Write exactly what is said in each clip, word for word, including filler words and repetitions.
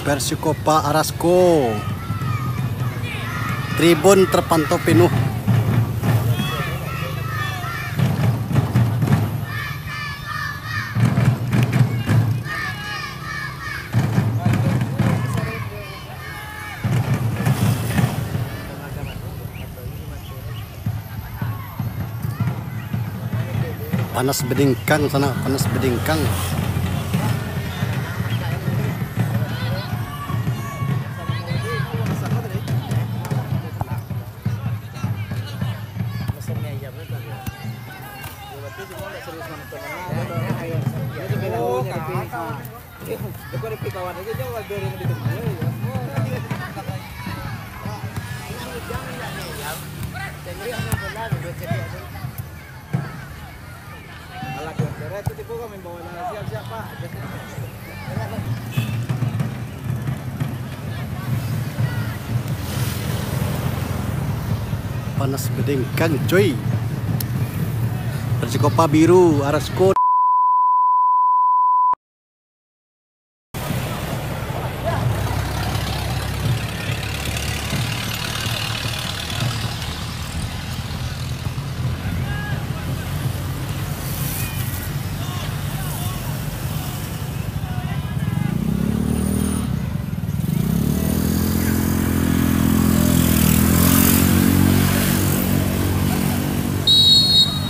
Persikopa Arasko. Tribun terpantau penuh. Panas badingkang, sanak, panas badingkang. Panas badingkang, coy. Persikopa biru, Arasko.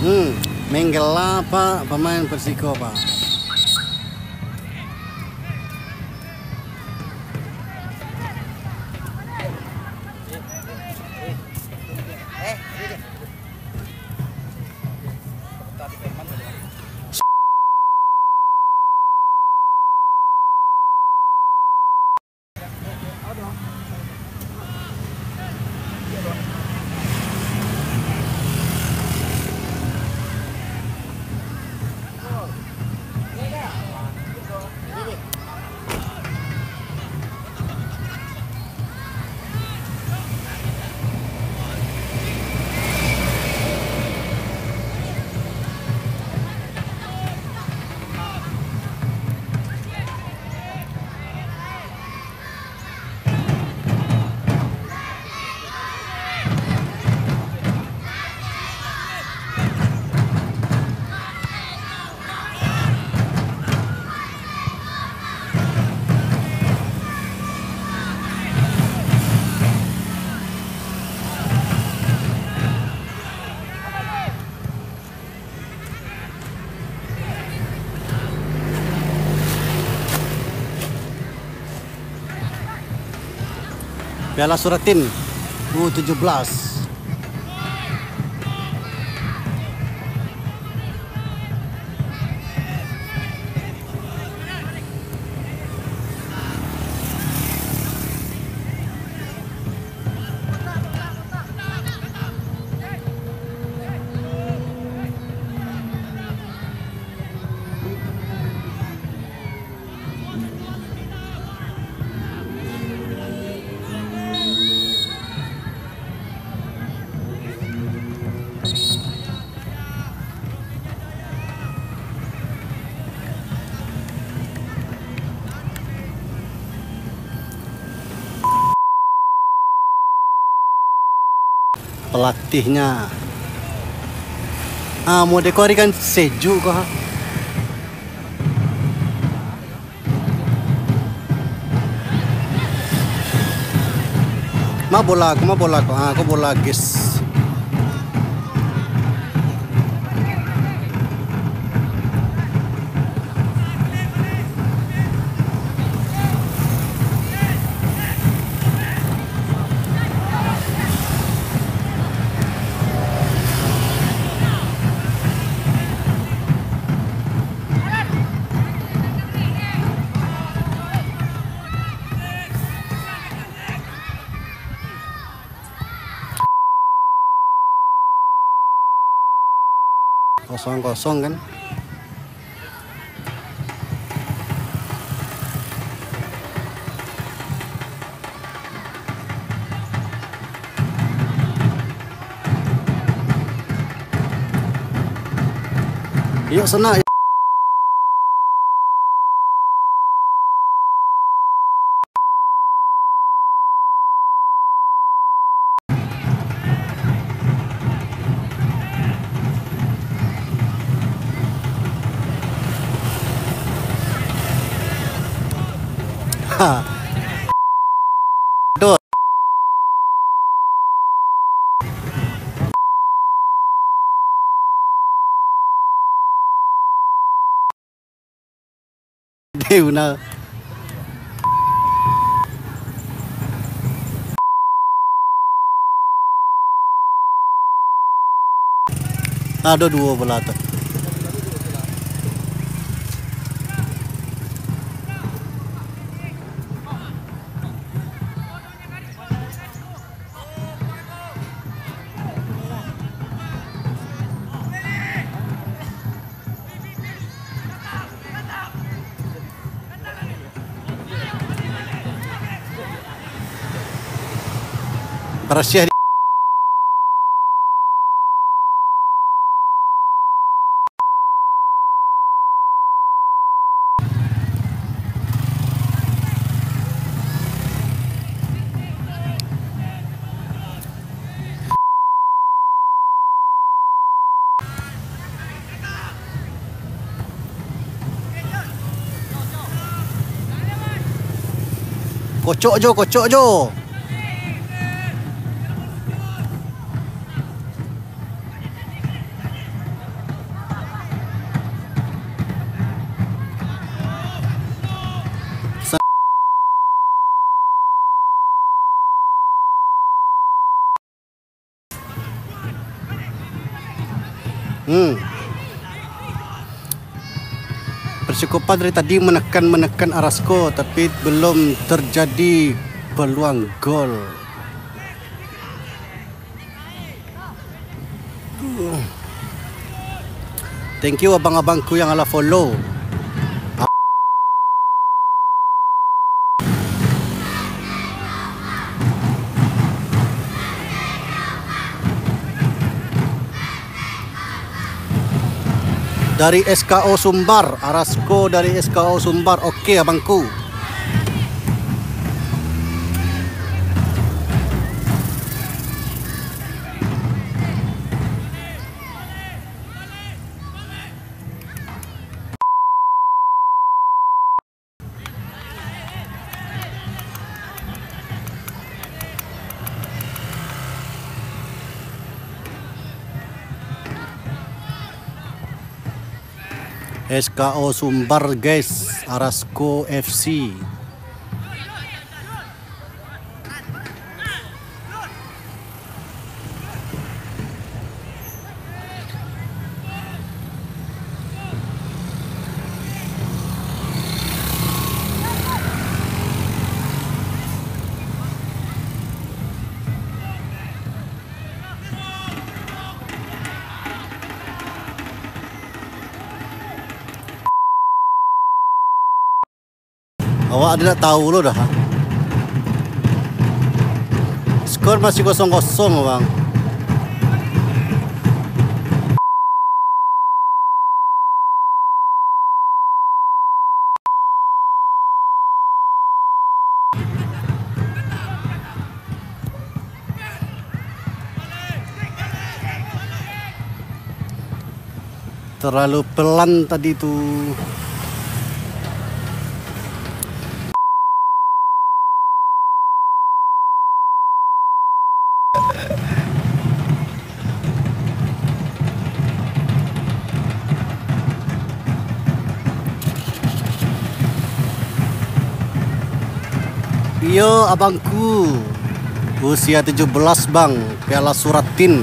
Hmm, menggela, Pak, pemain Persiko, Pak. Piala Suratin U tujuh belas. Pelatihnyo. Ah, mode ko ari kan sejuk ko, ha. Ma bola ko, ma bola ko. Ah, ko bola, guys. Kosong-kosong kan. Iyo, sanak. Ha. Dot. Deh, benar. Ado duo bola tu. Barasiah di- Kocok jo, kocok jo. Hmm. Persikopa dari tadi menekan-menekan Arasko, tapi belum terjadi peluang gol. Thank you abang-abangku yang alah follow. Dari S K O Sumbar, Arasko dari S K O Sumbar. Oke, abangku. S K O Sumbar, guys, Arasko F C. Awak ado ndak tahu lo dah. Skor masih kosong kosong, bang. Terlalu pelan tadi tu. Iyo, abangku. Usia tujuh belas, Bang. Piala Suratin.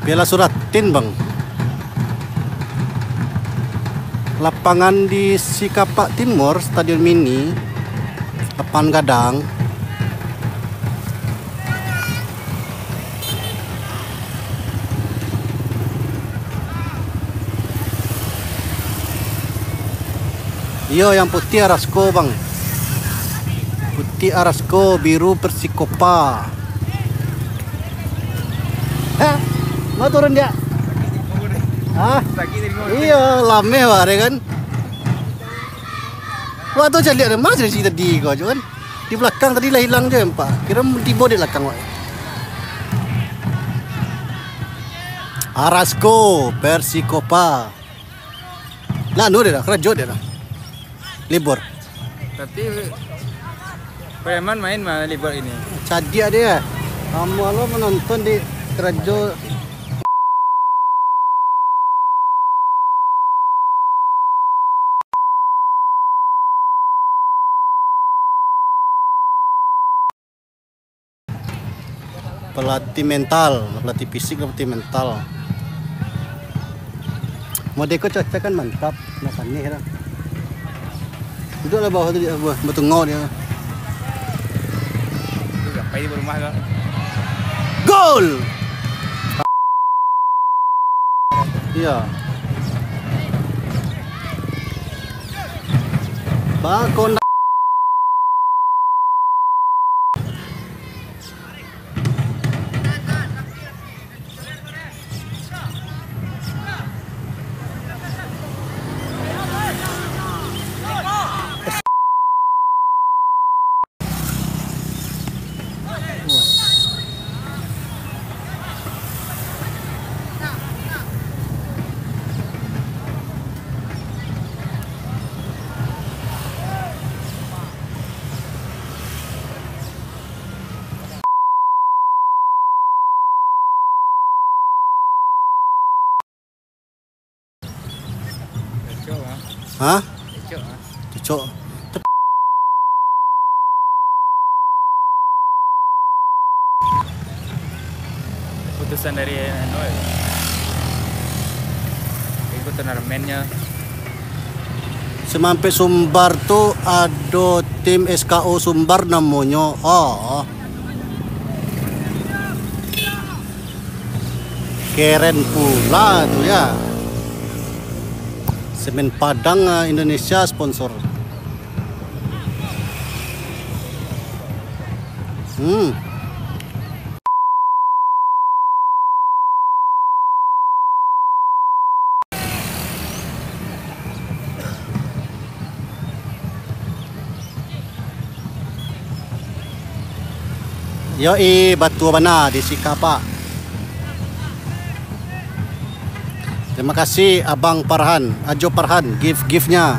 Piala Suratin, Bang. Lapangan di Sikapak Timur, Stadion Mini, lapangan gadang. Iyo, yang putih Arasko, Bang. Putih Arasko, biru Persikopa. Hah? Mau turun dia? Hah? Iyo, lameh wak deh kan. Wak tu caliak deh, mas dari tadi kau je kan. Di belakang tadi lah hilang je nampak. Kira tibo di belakang wak. Arasko, Persikopa. Lah, anu dia dah, karajo dia dah. Libur. Tapi preman main mah libur ini. Cadiak dia. Lamo lo manonton di karajo. Pelatih mental, pelatih fisik, pelatih mental. Mode ko cuaca kan mantap, nak panih dah. Duduklah bawah tu, dia bawah, batungau dia. Sampai di rumah kau. Gol! Iya. Bakon. Cocok, ah. Hah? Cocok, ah. Cocok. Keputusan dari, anu, ya. Itu turnamennya. Samampek Sumbar tu ado tim S K O Sumbar namonyo. Oh. Keren pula tu ya. Semen Padang, ah, Indonesia sponsor. Hmm. Yo, eh, batua bana di Sikapak. Terima kasih Abang Farhan, Ajo Farhan, gift-giftnya.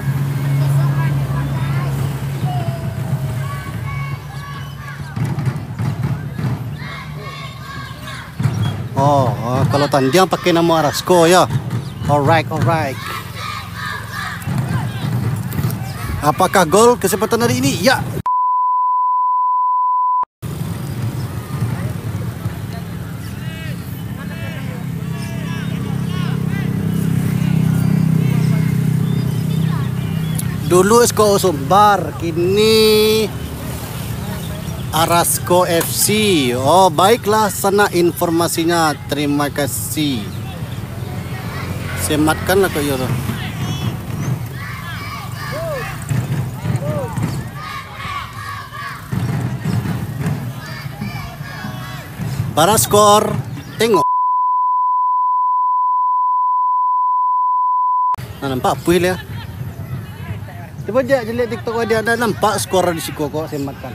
Oh, oh, kalau tandiang pakai namo Arasko, ya. Alright, alright. Apakah gol kesempatan hari ini? Ya. Dulu S K O Sumbar, kini Arasko F C. Oh, baiklah, sanak informasinya. Terima kasih. Sematkanlah kok iyo tu. Bara skor? Tengok. Nah, nampak apuih lah. Cubo jak caliak TikTok dia, ado nampak skor di siko kok, sematkan.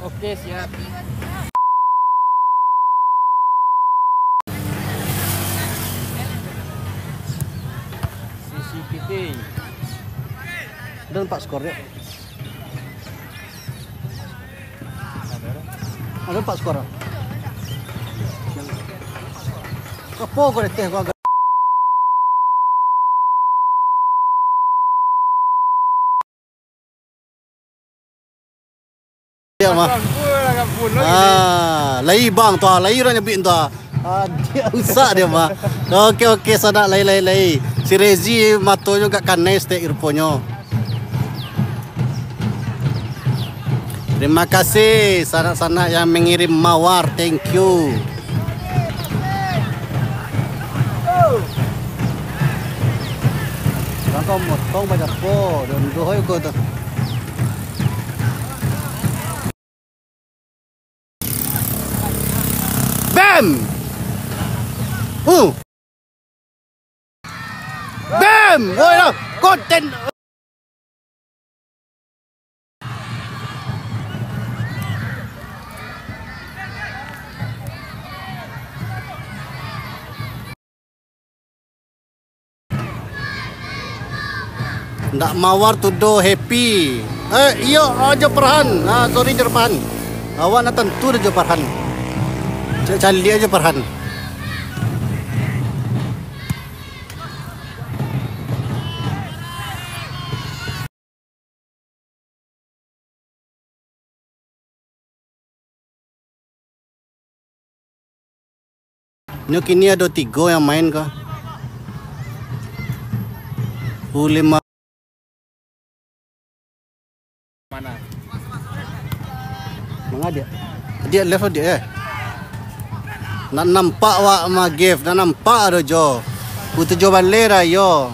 Oke, siap. C C T V. Ado nampak skor dia? Ado nampak skor? Apo kau deteh kau agak. Ya, mah. Ah, lai bang tu, ah, lai urang nyabik tu, ah. Ah, dia rusak dia, mah. Oke, oke, sanak, lai, lai, lai. Si Rezi matonyo agak kanai stek ruponyo. Terima kasih sanak-sanak yang mengirim mawar, thank you. Kau motong banyak po, dan dohoi kau tu. Bam! Uh! Bam! Woi, lah, konten. Ndak mawar tu doh, Happy. Eh, iyo, ah, jo Farhan. Ah, sorry, jo Farhan. Awak ndak tantu doh jo Farhan. Cak caliak ajo Farhan. Nyo kini ado tigo yang main ko. U lima. Mana? Manga dia? Dia left dia, eh. Nak nampak wak magif, nak nampak ado jo. Ku tujuh baleh dah yo.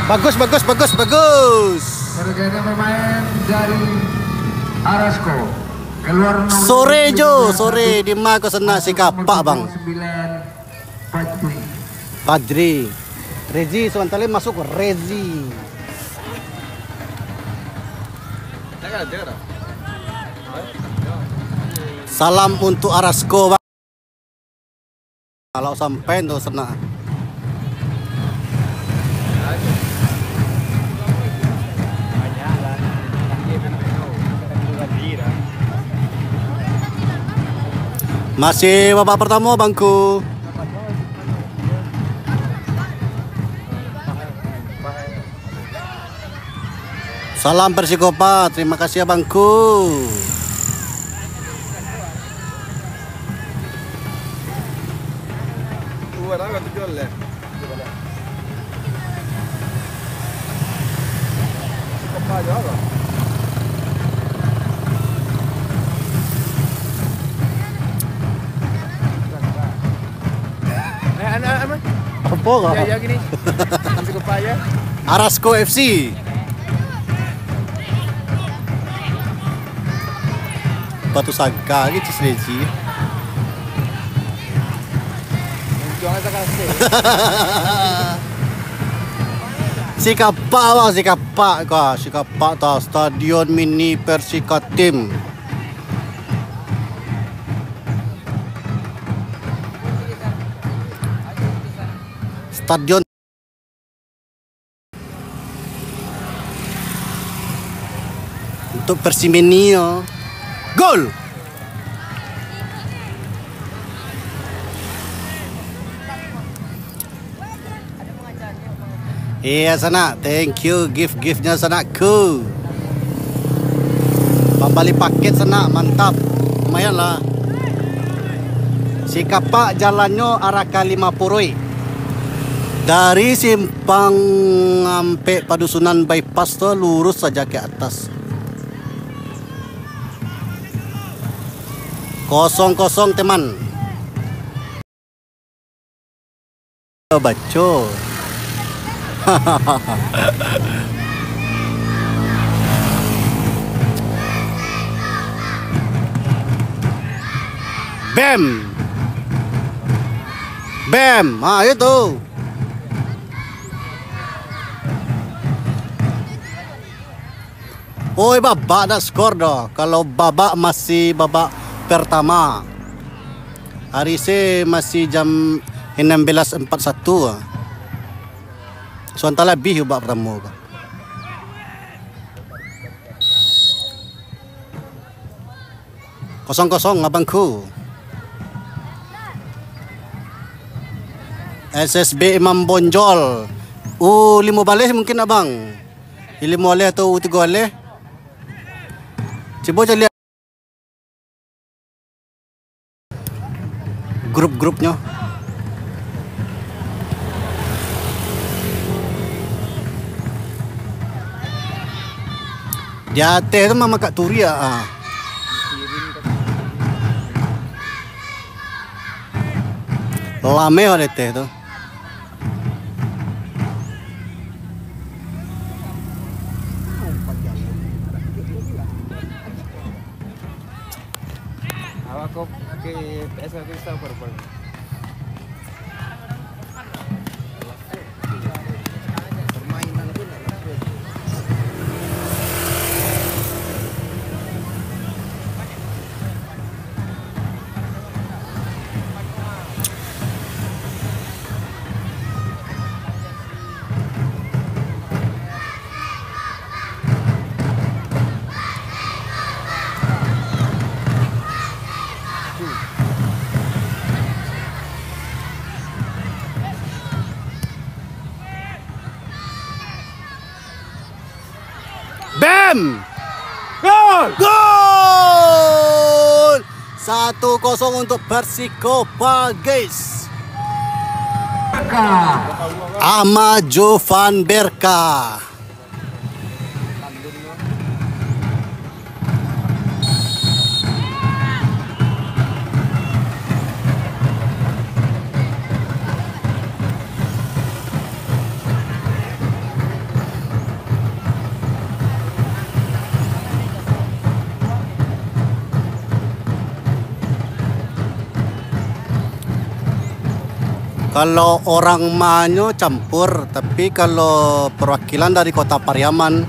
Bagus, bagus, bagus, bagus. Pergantian pemain dari Arasko. Keluar nomor Sore jo, sembilan sore di ma ko sanak si kapak, bang. Sembilan, Fajri. Fajri. Rezi, sebentar lagi masuk Rezi. Salam untuk Arasko, bang. Kalau sampai tu sanak. Masih babak partamo, bangku. Salam Persikopa, terima kasih abangku. Eh, anak, anak, anak. Apa kau? Ya, ya, gini. Masih lupa ya. Arasko F C. Batu Sangka lagi, Cis Rezi. Untung asa kasih. Si kapak, bang, si kapak. Kah, si kapak tah, Stadion Mini Persikatim. Stadion untuk Persimenio. Gol! Iya, sanak. Thank you, gift-giftnya, sanakku. Pambali paket, sanak. Mantap. Lumayan lah. Si kapak jalannyo arah ka Lima Purui. Dari simpang Ampek Padusunan Bypass tu, lurus saja ke atas. Kosong kosong, teman. Baco. Bam. Bam. Ha, itu. Oi, babak dak skor doh. Kalau babak masih babak pertama. Ari se masih jam enam belas empat satu. Suanta labih babak pertama ko. Kosong kosong, abangku. S S B Imam Bonjol. U limo baleh mungkin, abang. Limo baleh atau U tigo baleh. Cubo caliak grup-grupnyo. Di ateh tu mah makak turiak, ah. Lameh di ateh tu. Awak ko ke P S L Kristal baru-baru. Permainan tu nak masuk. M. Gol! Gol! Satu kosong untuk Persikopa, guys. Ahmad Jovan Berka. Kalau orang manyo campur, tapi kalau perwakilan dari Kota Pariaman.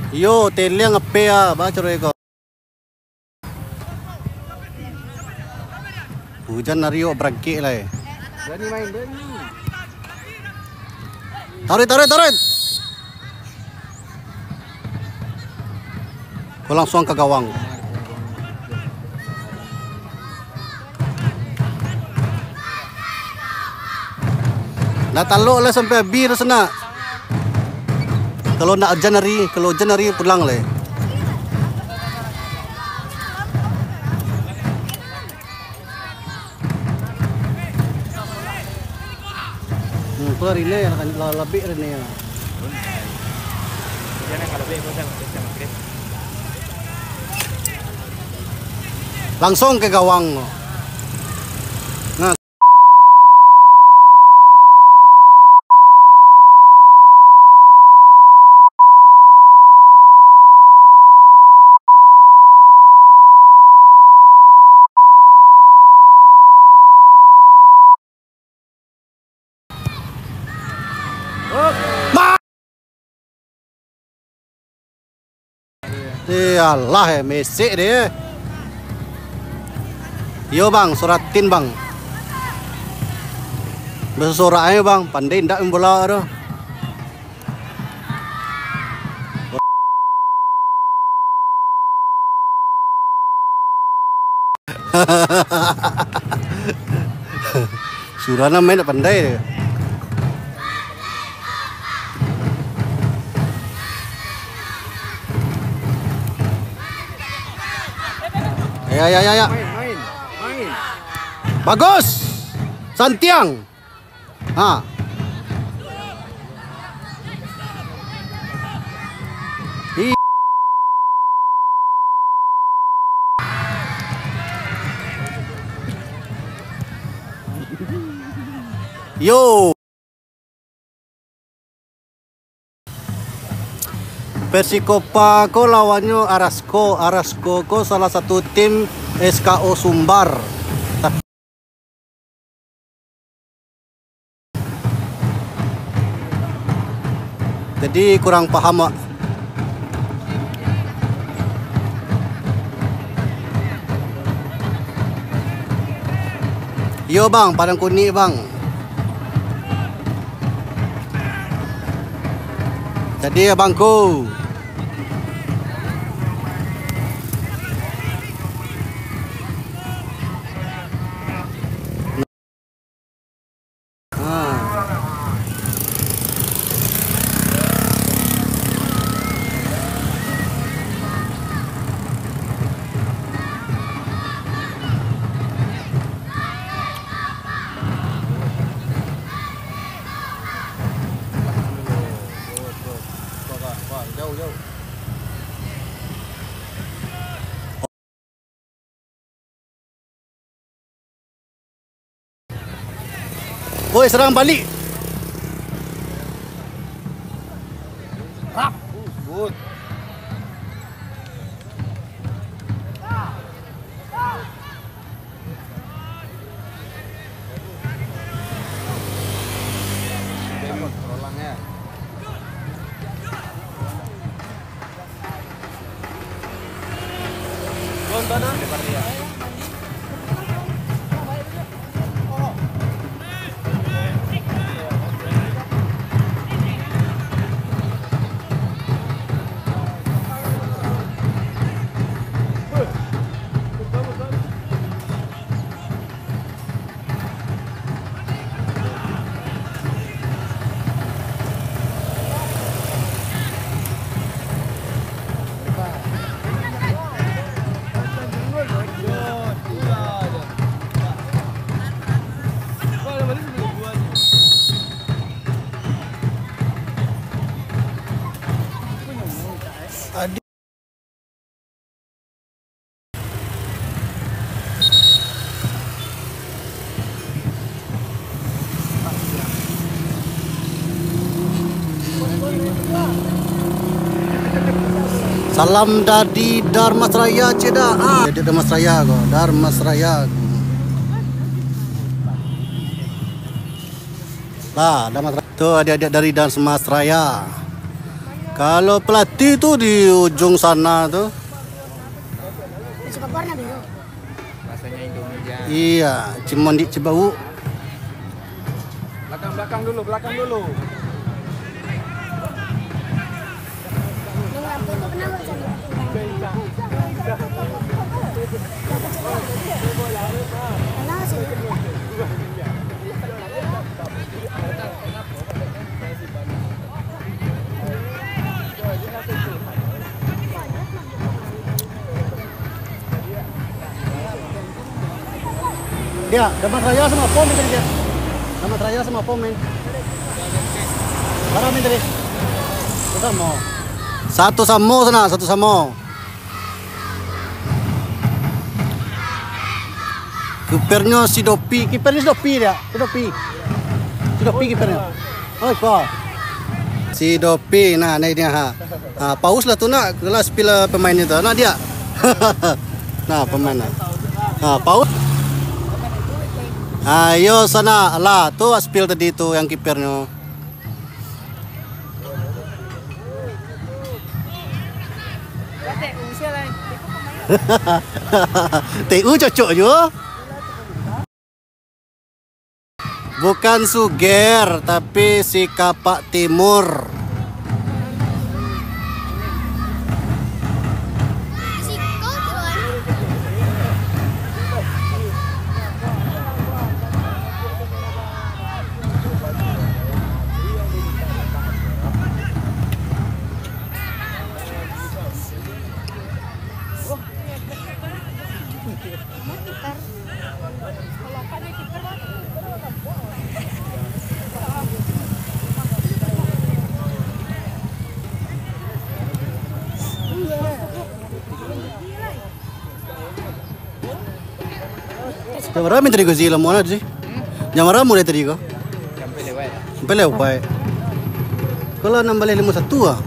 Iyo, teliang ape ah, baco ko. Hujan ari wak barangkek lai. Berani main, berani. Tarik, tarik, tarik. Ko langsuang ka gawang. Ndak talok lah sampai abih tu sanak. Kalau ndak ujan ari, kalau ujan ari pulang lai. Hmm, tu ari ni lah, labik ari ni. Langsuang ka gawang. Nah. Iyalah, eh, mesek deh. Iyo, Bang, suratin, Bang. Basorak ajo, Bang, pandai ndak main bola tu. Surah nan main ndak pandai. Ya, ya, ya, ya. Main, main, main. Bagus. Santiang. Ha. I- Yo. Persikopa ko lawannyo Arasko. Arasko ko salah satu tim S K O Sumbar. Jadi, kurang paham, wak. Iyo, Bang, Padang Kunik, Bang. Jadi, abangku. Ha. Oi, serang balik. Rap. Good. Salam dari Dharmasraya, ceda. Ah, dari Dharmasraya ko, Dharmasraya. Lah, Dharmasraya. Tu adik-adik dari Dharmasraya. Kalau pelatih tu di ujung sana tu. Masih kotor, nah, biru. Rasanya Indomie aja. Iya, cuma di Cibauk. Belakang, belakang dulu, belakang dulu. Dia, Dharmasraya samo apo main tadi, dia? Dharmasraya samo apo main? Bara main tadi? Satu samo. Satu samo sana, satu samo. Kipernyo si Dopi, kipernyo si Dopi dia, si Dopi. Si Dopi kipernyo. Oi, ko. Si Dopi, nah, nah ini, ha. Ha, paus lah tu nak, kelas pila pemain itu. Nah, dia. Nah, pemain lah. Ha, paus. Ayo sana lah, tu Aspil tadi tu yang kipernyo. T U cocok juo. Bukan Suger, tapi si Kapak Timur. Jam bara main tadi ko, Zi, lamo lah, Zi? Jam bara mulai tadi ko? Sampai lewat. Sampai lewat. Kalau enam baleh limo satu ah.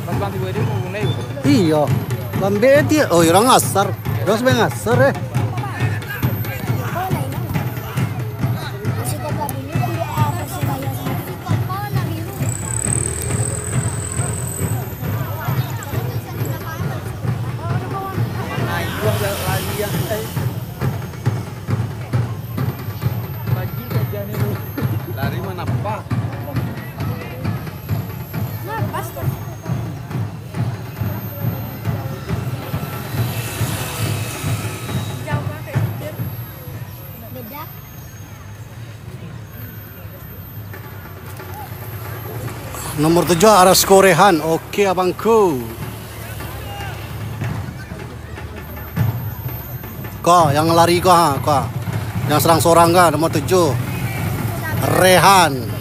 Pas bang tiba dia mau mulai. Iyo. Lambek dia. Oh, urang asar. Urang sampai ngasar, eh. Lari manapa? Beda. Nomor tujuh, Arasko Rehan. Oke, abangku. Ko, yang lari ko, ha, ko. Yang sorang-sorang ko, nomor tujuh. Rehan.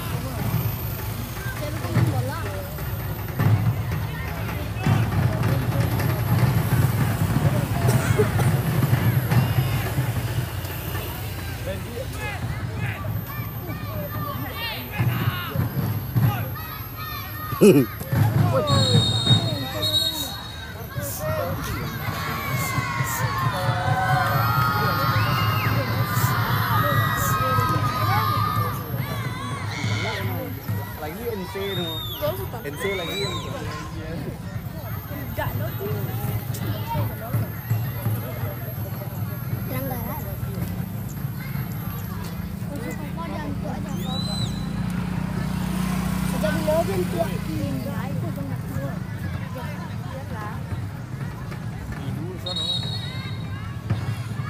Lagi N C tu. N C lagi.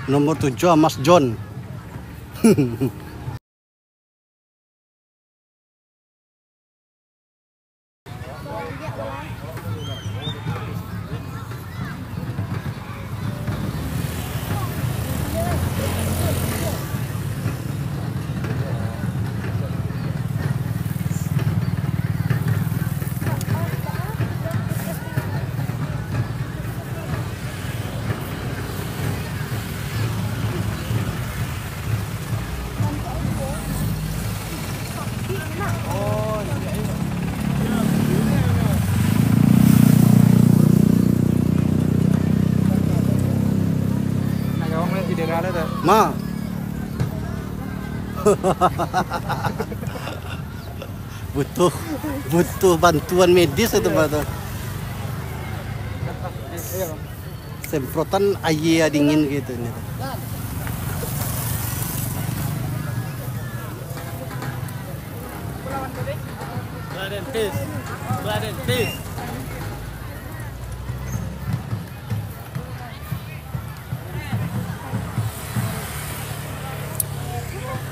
Nomor tujuh, Mas John. Ma. Butuh, butuh bantuan medis itu, Pak, tu. Semprotan aia dingin gitu ini. Blood and peace. Blood and peace.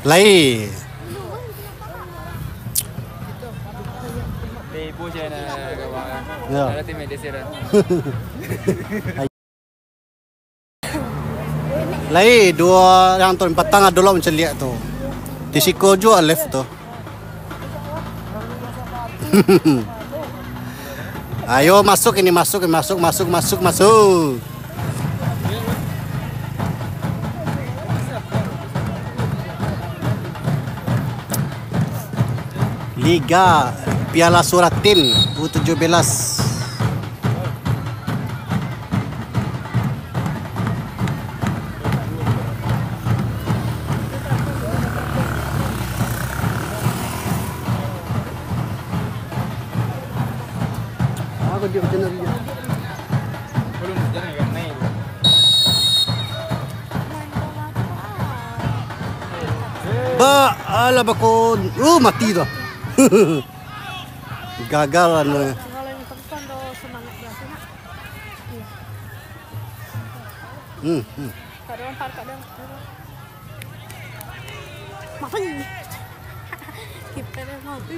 Lai. Di ibu saya nak kawan. Ya. Ada tim medis dah. Lai, duo urang tu, patang ado lo mancaliak tu. Di siko juo live tu. Ayo, masuk ini, masuk, masuk, masuk, masuk, masuk. Liga Piala Suratin U tujuh belas. Ba, alah bakon. Uh, mati tu. Gagal anu. Kalau yang tekan do semangat biasa nak. Hmm, hmm. Kada lompat, kada. Mati. Kita dah mati.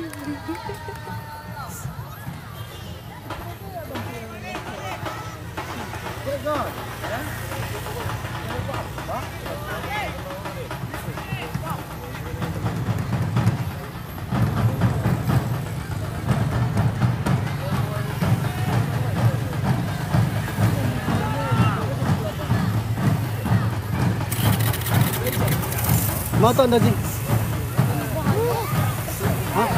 Mau tak, Daji? Hah?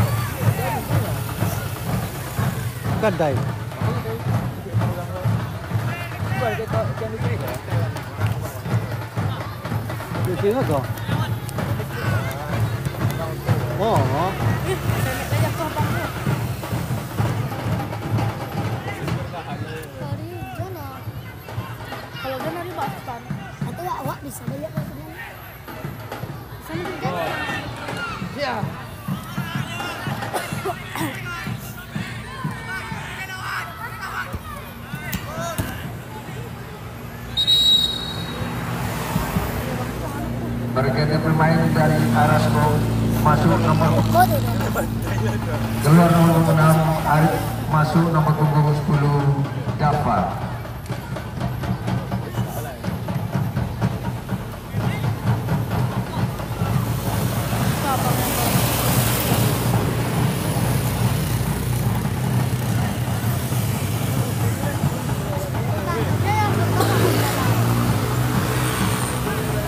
Kadai. Kucing apa? Oh. Kalau dia dari Batam. Atau awak bisa balik ke sana. Pergantian pemain dari Arasko, masuk nomor, keluar nomor enam, Arif, masuk nomor punggung sepuluh, Dava.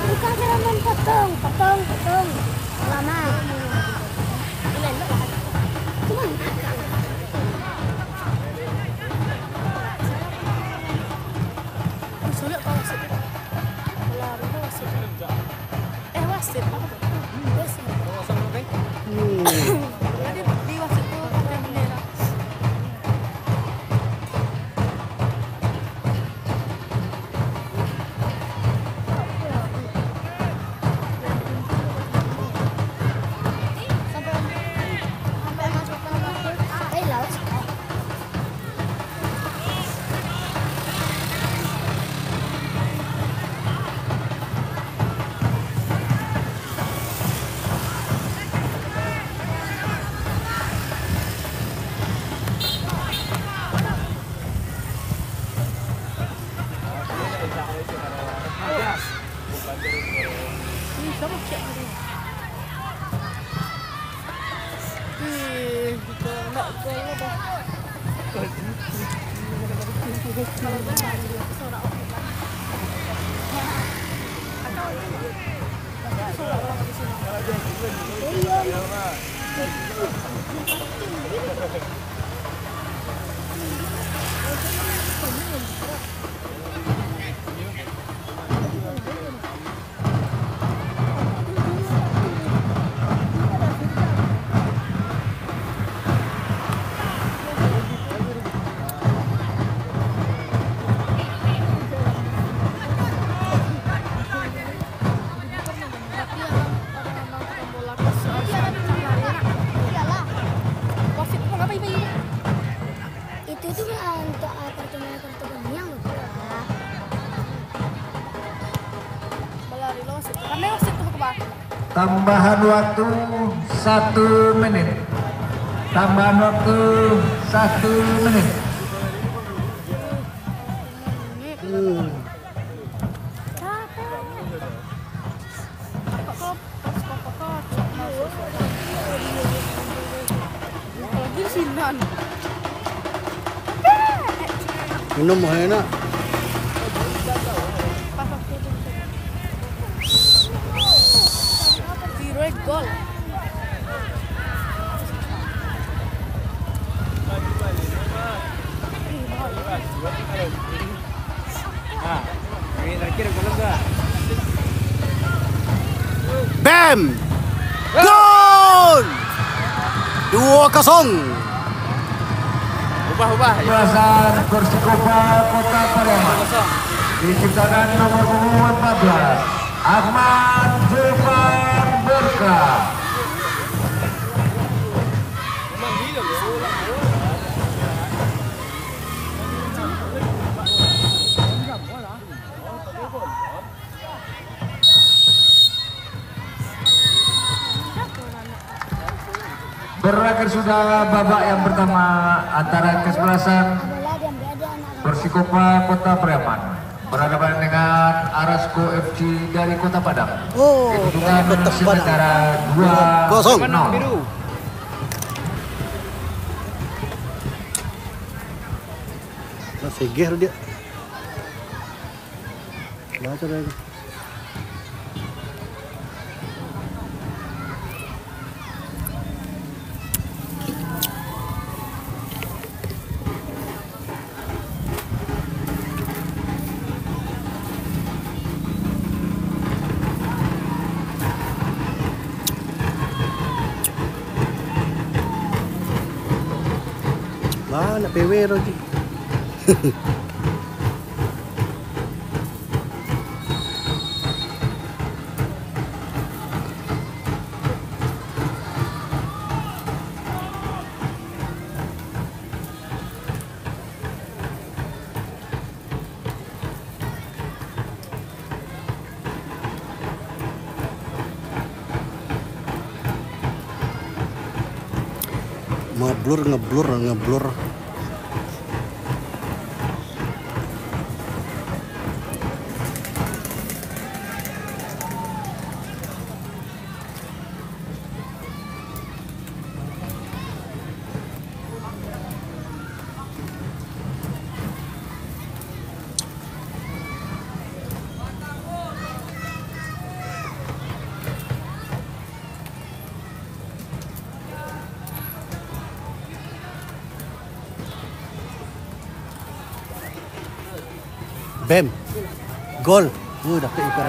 Bukan serangan, potong, potong, potong. Lama. Sulit, Pak, wasit. Lari, Pak, wasit. Eh, wasit, apa tuh? Wasit. Jadi, di wasit tuh pakai bendera. Untuk, ah, pertandingan, pertandingan, lupa lah. Berlari lo wasit tu. Pandai wasit tu ke bawah. Tambahan waktu satu menit. Tambahan waktu satu menit. Hmm. Capek. Apalagi sinan. Minum mah enak. Zero gol. Bam! Gol! Dua kosong. Ubah, ubah. Perasaan Persikopa Kota Pariaman. Diciptakan nomor punggung empat belas, Ahmad Zulfan Berkah. Berakhir sudah babak yang pertama antara kesebelasan Persikopa Kota Pariaman berhadapan dengan Arasko F C dari Kota Padang. Oh, dari Kota Padang. Skor sementara dua kosong. Dua kosong. Nah, seger dia. Baca dah itu. Bah, nak P W tu, Ji. Mablur, ngeblur, ngeblur. Bam. Gol. Uh, dapek kiper.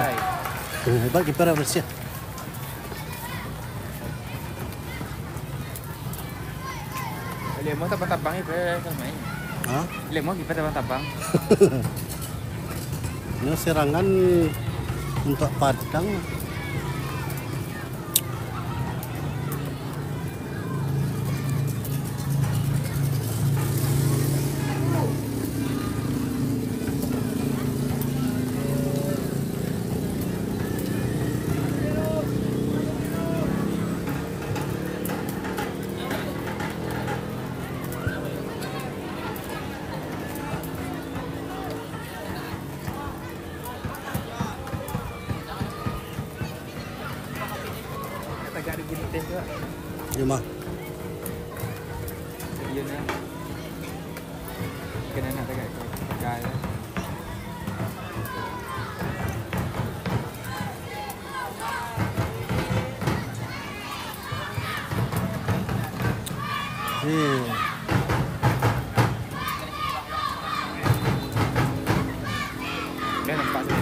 Eh, hebat kiper Malaysia. Lemah tabang-tabang, eh, bre, kan main. Hah? Lemah kiper tabang-tabang. Ini serangan untuk Padang. Tagak di gunung teh tu, Kak. Iyo mah. Iyo, nah. Kena nak tagak, tagak, ya. Hmm. Dah nampak tu.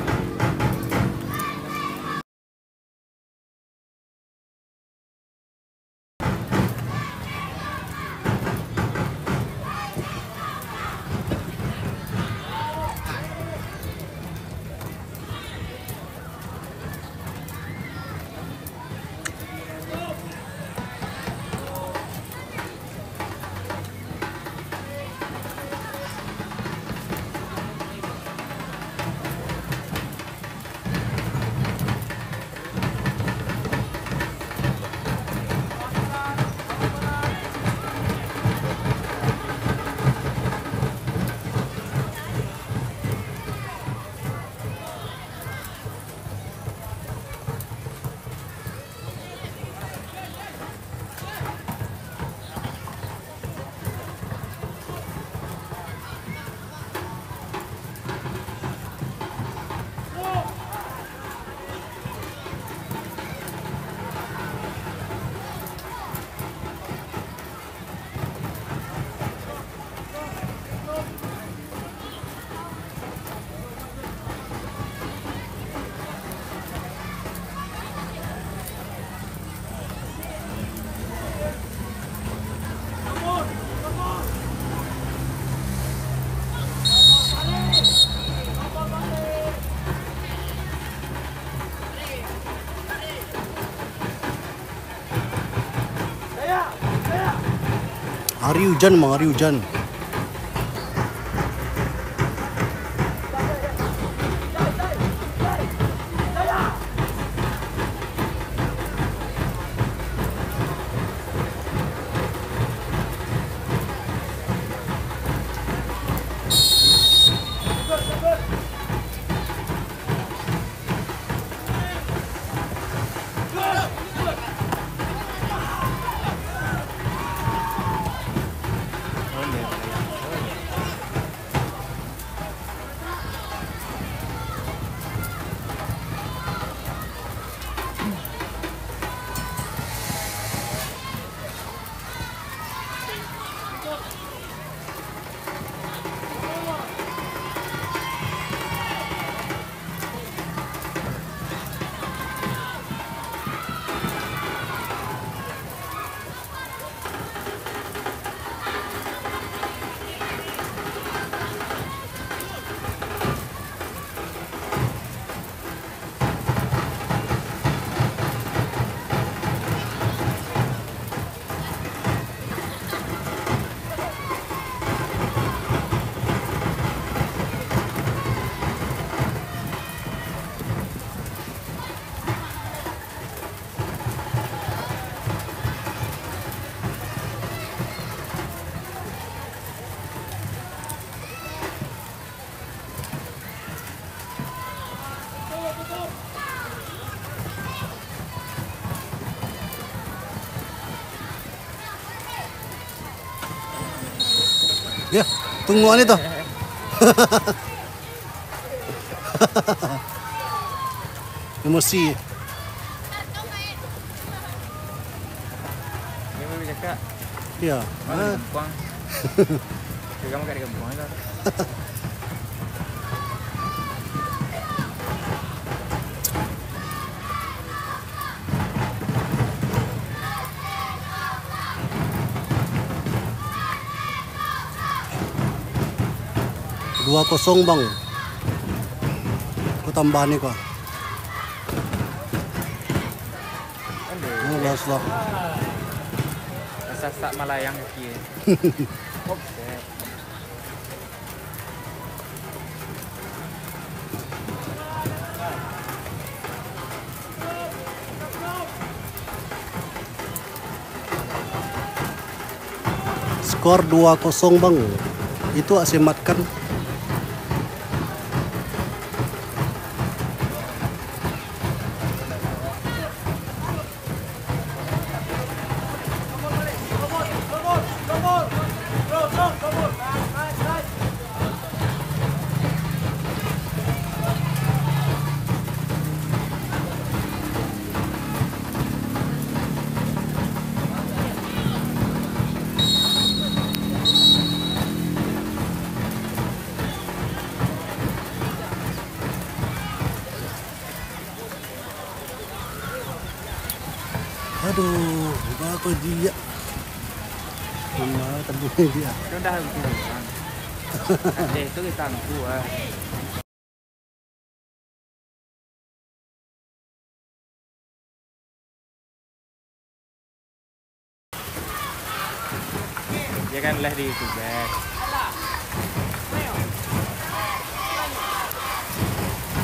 Hari ujan, Mang, hari ujan. Ya, tunggu ni tu. Emosi. Dia boleh cakap. Ya. Mana gampang. Dia kan kat gampang lah. Dua kosong, Bang. Ko tambah ni ko. Aduh. Oh, bagus lah. Rasa sak malayang kaki. Offside. Skor dua kosong, Bang. Itu asematkan. Aduh, bako dia. Cuma tadi dia. Itu dah betul, Bang. Nanti itu kita angku, ah. Dia kan live di YouTube, eh.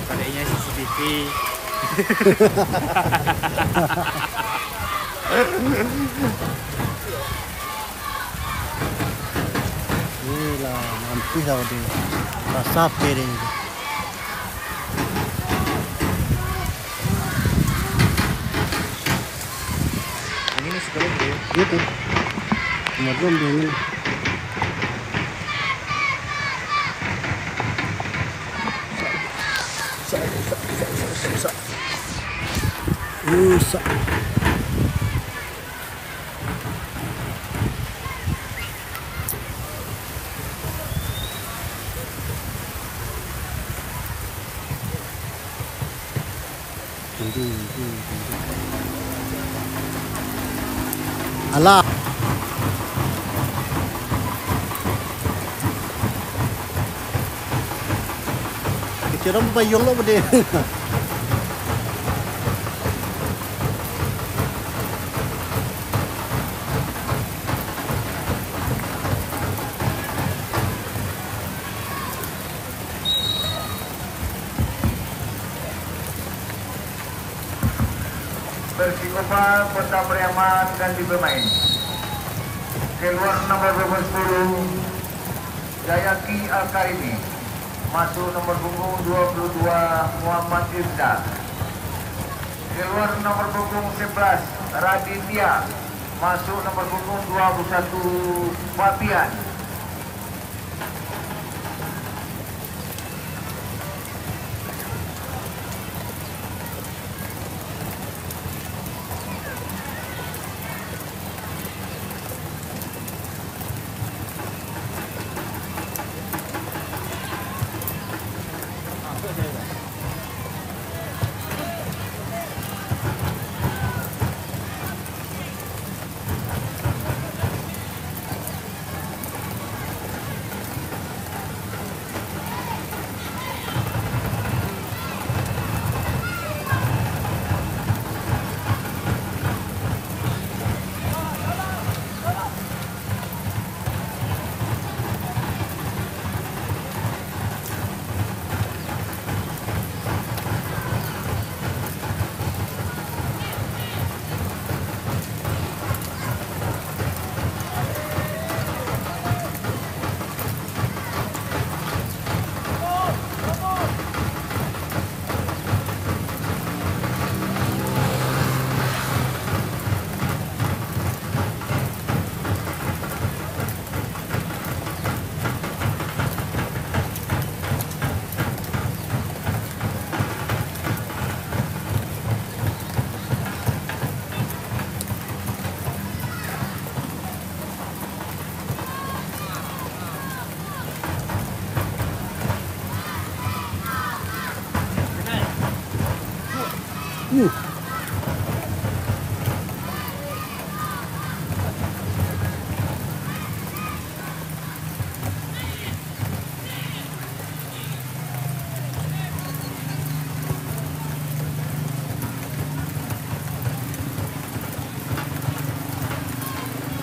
Padahal C C T V. Iyolah, mampus lah dia. Rasa apa dia ni? Ini nih sebelum dia. Iya tuh. Cuma belum dia ini. Rusak. Alah. Kecil orang bayung lah, bedeh. Persikopan Kota Pariaman ganti pemain. Keluar nomor punggung sepuluh, Jayaki Al-Karimi. Masuk nomor punggung dua puluh dua, Muhammad Irzal. Keluar nomor punggung sebelas, Raditya. Masuk nomor punggung dua puluh satu, Fabian.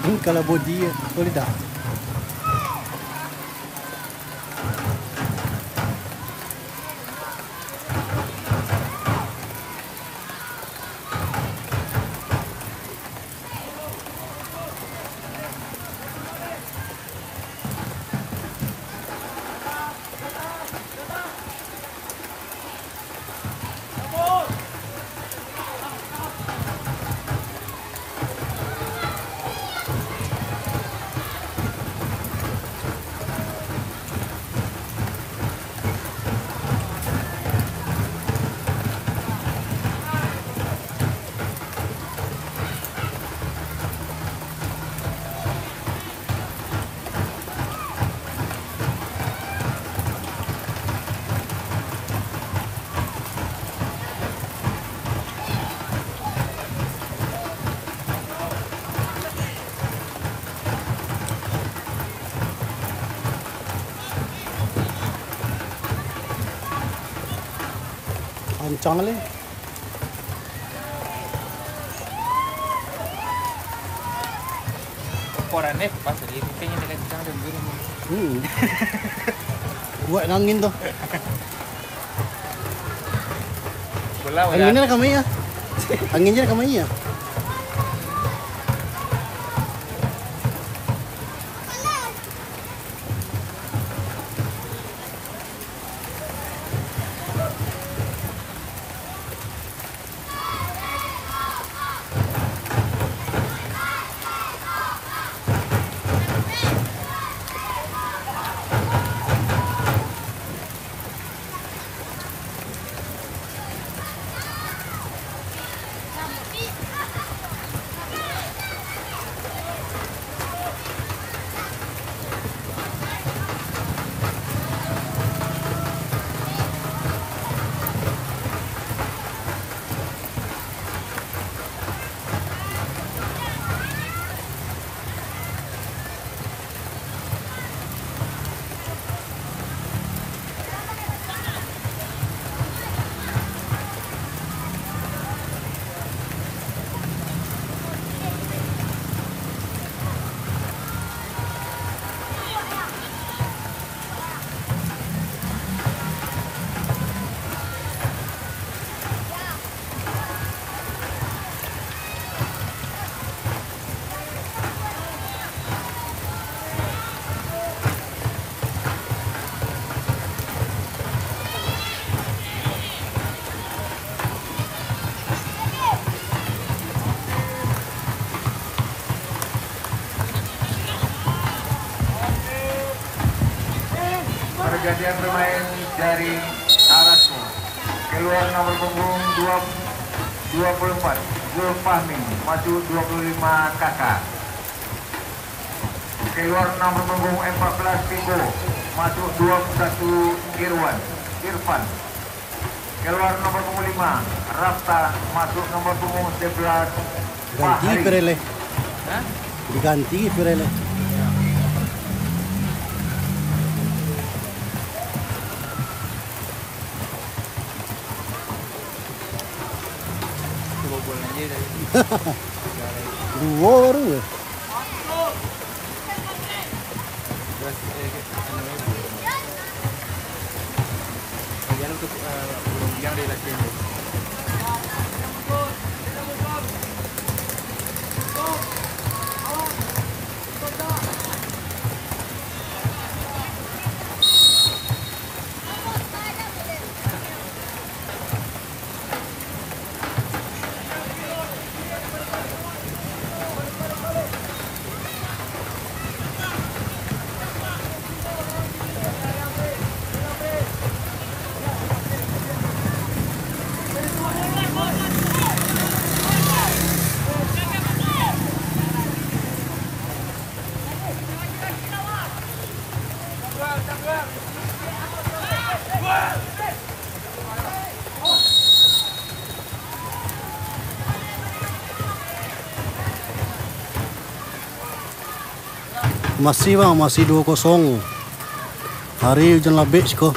Ini kalau body, boleh dah. Ancang le. Koran eh, pas lagi, kayaknya dekat cang dan gurung. Hmm. Buat angin tu. Bola, bola. Anginnya kami ya. Anginnya kami ya. Gantian pemain dari Arasko. Keluar nomor punggung dua, dua puluh empat, Zulfahmi, masuk dua puluh lima K K. Keluar nomor punggung empat belas, Piko, masuk dua puluh satu, Irwan, Irfan. Keluar nomor punggung lima, Rafta, masuk nomor punggung sebelas, Ganti Fahri. Pirele. Hah? Diganti Pirele. Dua baru ya? Masih, bang, masih dua kosong. Hari ujan labek siko.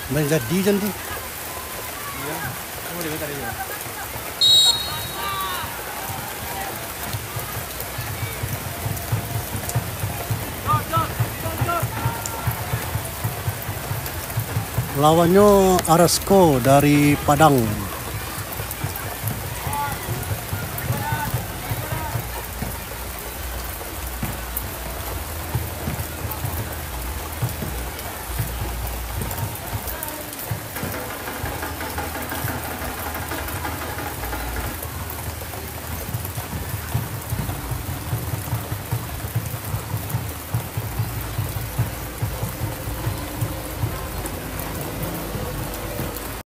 Manjadi jan tu. Iya. Kamu dari tadi ya? Lawannyo Arasko dari Padang.